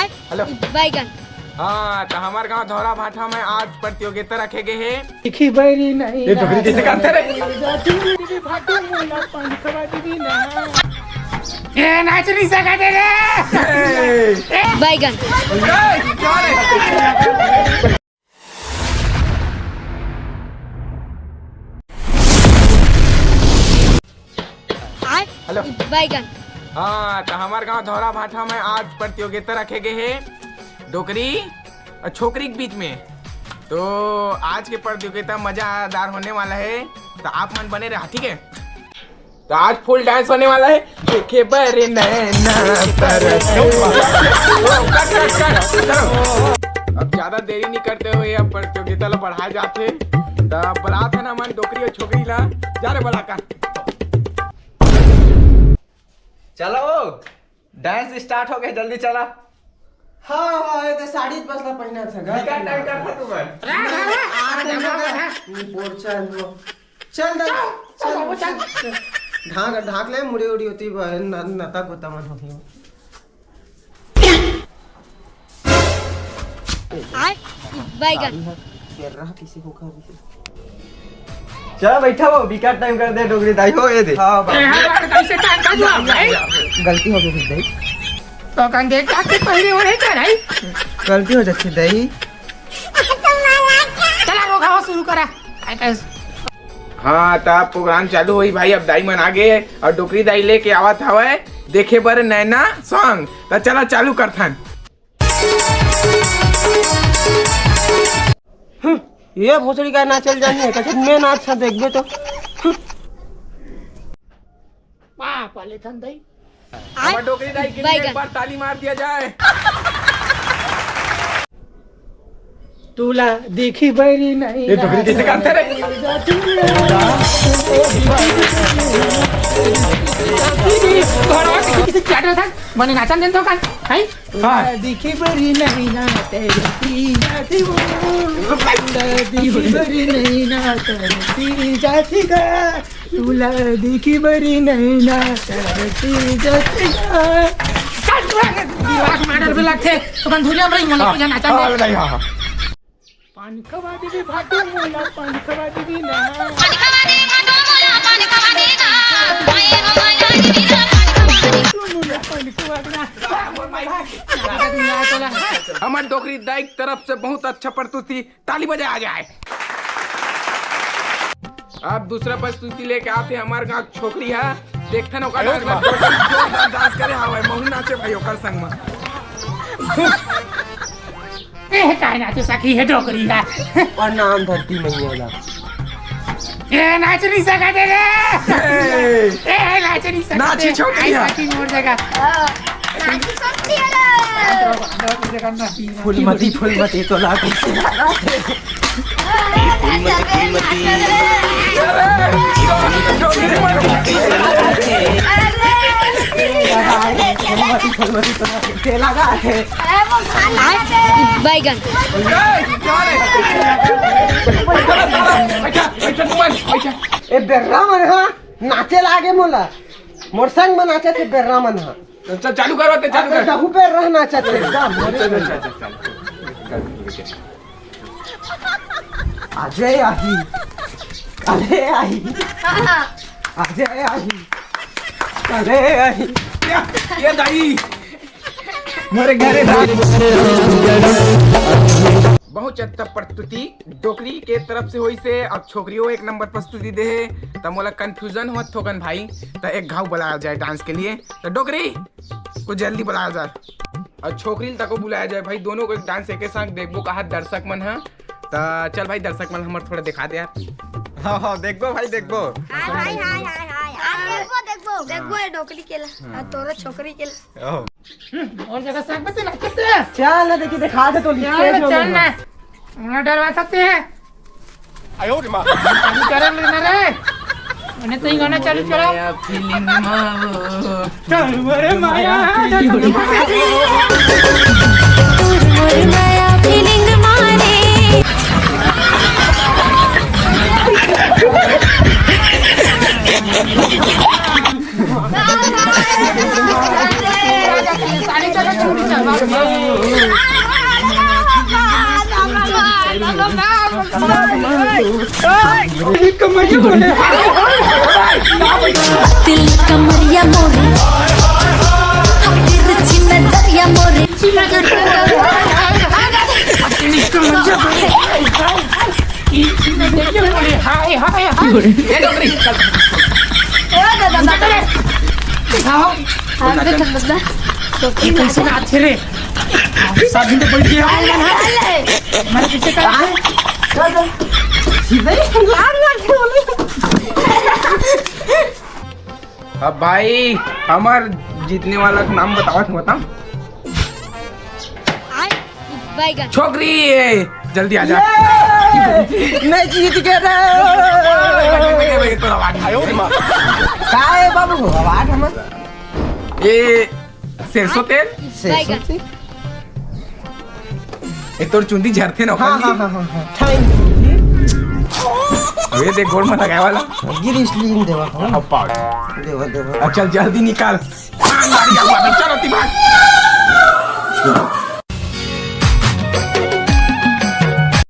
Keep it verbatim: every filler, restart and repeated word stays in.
Hello. बैगन। हाँ, तो हमार गांव धौरा भाठा में आज प्रतियोगिता रखे गए है। दिखी बैरी नहीं ये डोकरी कैसे करते रे? ए, नाच नहीं सकते रे। ए! बैगन। ए, क्या रे? हेलो। बैगन। हाँ, तो हमार गांव धौरा भाठा में आज प्रतियोगिता रखे गए है डोकरी और छोकरी के बीच में। तो आज के प्रतियोगिता मजेदार होने वाला है, तो आप मन बने रहा, ठीक है? तो आज फुल डांस होने वाला है। देखे बरे नैना तरस। कट, कट, कट, चलो। अब ज्यादा देरी नहीं करते हुए अब प्रतियोगिता ला बढ़ाए जाते। तो बलात है ना मन डोकरी और छोकरी ला। जा रे बला का। चलो, डांस स्टार्ट हो गए, जल्दी चला। हाँ, हाँ, ये तो साड़ी बस ला पहना था, घर बिगाड़ टाइम का था तुम्हार। आ, चल, चल, चल, चल, चल, चल, चल। ढाक, ढाक ले, मुड़ी उड़ी होती ब-, न-, नता गोता मन होती हो। आय, बैगन। साड़ी ह, केर्रा किसी को खा दी। चल बैठा हो, बिकट टाइम कर दे डोकरी दाई हो, ये दे। हाँ, बाबू। ए, हाँ, कैसे टाइम कर दो, भाई? गलती हो गई दाई। तो कन देख, काट के पहले हो रहे क्या, भाई? गलती हो जाती दाई। चला, रोका हो, शुरू करा। काय, काय? हाँ, त अब प्रोग्राम चालू होई भाई। अब दाई मन आ गे और डोकरी दाई लेके आवत हवय देखे बर नैना सॉन्ग। त चला, चालू करथन। हम्म, ये भोसड़ी का नाचल जानी है, कैसे मैं नाच सा देखबे तो। हम्म। वाह, पाले थन दाई। हमर डोकरी दाई के लिए बैगन। एक बार ताली मार दिया जाए। तुला देखी बैरी नहीं ये डोकरी कैसे गाते रे? किसी चैट में था, मने नाचन देन तो का, है? हाँ। देखी बैरी नहीं ना तेरी जाती वो। देखी बैरी नहीं ना तेरी जाती का। तुला देखी बरी नहीं ना करती जतिया। चल, तू आगे। दिमाग माडर पे लगथे। तो बंधुरिया में मोला हाँ, पूजा नाचा हाँ, दे। नहीं, हाँ, हाँ। पानी खवा दे भाटो मोला, पानी खवा दे ना। पानी खवा दे भाटो मोला, पानी खवा दे ना। भाई, हमारा जीना, पानी खवा दे। मोला पानी खवा दे ना। हमर डोकरी दाई की तरफ से बहुत अच्छा प्रस्तुति। ताली बजाया जाए। अब दूसरा प्रस्तुति लेके आते हैं हमारे गांव छोकरी है, देखथन ओकर डांस में। जोरदार डांस करे हवय, महू नाचे भाई ओकर संग में। ए, काय नाचे सखी है डोकरी है। प्रणाम धरती मैया ला। ए, नाच नहीं सकते रे। ए। ए, नाच नहीं सकते। नाची छोकरी है। आई सखी मोर जगह। फूलमती, फूलमती तो लागे। फूलमती, फूलमती। फूलमती, फूलमती तो लागे। लगा है। बैगन। ए बेर्रा मन हा नाचे लागे मोला, मोर संग में नाचे थे बेर्रा मन हा। चल, चालू करवाते, चालू कर। दहू पे रहना चाहते एकदम। चल, चल, चल, चल, चल। अजय आही, अरे आही, अजय आही, अरे आही। ये, ये दाई, मेरे घरे दाई। बहुत अच्छा प्रस्तुति डोकरी के तरफ से होई से, अब छोकरियों एक नंबर प्रस्तुति दे हे, त मोला confusion होत थोकन भाई, त एक घाव बुलाया जाए डांस के लिए। त डोकरी, को जल्दी बुलाया जाए। और छोकरी ल तको बुलाया जाए भाई, दोनों को एक डांस एके साथ देखबो कहा दर्शक मन ह। त चल भाई, दर्शक मन हमर थोड़ा दिखा दे यार। हाँ, हाँ, देखबो भाई, देखबो। हाय, हाय, हाय, हाय, हाय। आज देखबो, देखबो, देखबो ये डोकरी के ला। हाँ, तोरा छोकरी के ला। ओहो। हम्म, और जगह साग बचे ना, कितने? चल ना, देखी, दिखा दे तो चल, चल ना। ना डरवा सकते हैं। आयो रे माँ। अभी करे लेना रे। मैंने तो ही गाना चालू करा। फीलिंग माँ वो। चल, अरे माया। मोर माया फीलिंग मारे। दिल कमरिया मोरे, तिरछी नजरिया मोरे। हाय, हाय, हाय। ए, डोकरी। ए, दादा, दादा। आओ। हाँ, बेटा, दादा। ये कैसे नाच रे? साथ में तो बैठ गया। अरे, अरे। मैं पीछे का है? अब भाई, हमर जीतने वाला का नाम बतावत, बता। बैगन। छोकरी है, जल्दी आ जा। ये! मैं जीत गया रे। भाई, भाई, भाई, तोर आवाज नहीं। का है बाबू? आवाज हमर? ये सरसों तेल? सरसों तेल? ये तोर चुंदी झरथे ना, हाँ, खाली। हाँ, हाँ, हाँ, हाँ। Thank you। ये देख, गोड़ में लगाए वाला। गिरीश लीन देवा हो। अब पाओ। देवा, देवा। अब चल, जल्दी निकाल। हाँ, मारी हुआ, चलो, दिमाग।